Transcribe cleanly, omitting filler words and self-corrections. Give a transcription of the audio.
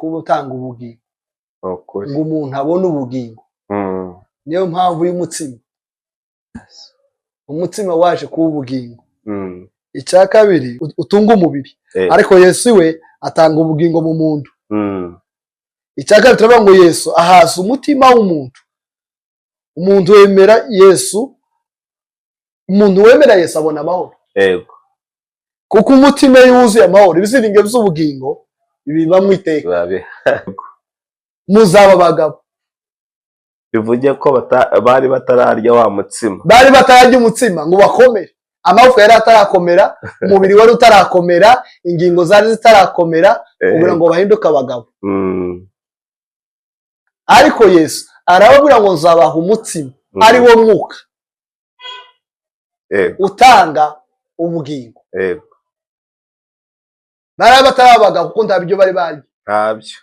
kuba utanga ubugingo, Ni ukuri. ngo umuntu abone ubugingo. Niyo mpamvu y'umutsima. Umutsima waje kuba ubugingo. Icya kabiri, utunga umubiri, ariko Yesu we atanga ubugingo mu muntu. Icya kabiri, turavuga ngo Yesu ahaza umutima w'umuntu. Umuntu wemera Yesu, umuntu wemera Yesu abona amahoro, kuko umutima iyo wuzuye amahoro, ibisiringe by'ubugingo bibamo iteka. Muzaba abagabo. Bivuge ko bari batararya wa mutsima. Bari batararya umutsima ngo bakomere. Amagufwa yari atarakomera, umubiri wari utarakomera, ingingo zari zitarakomera kugira ngo bahinduke abagabo. Ariko Yesu arababwira ngo nzabaha umutsima, ari wo mwuka utanga ubugingo. Bari bataraba abagabo kuko nta biryo bari barya. Ntabyo.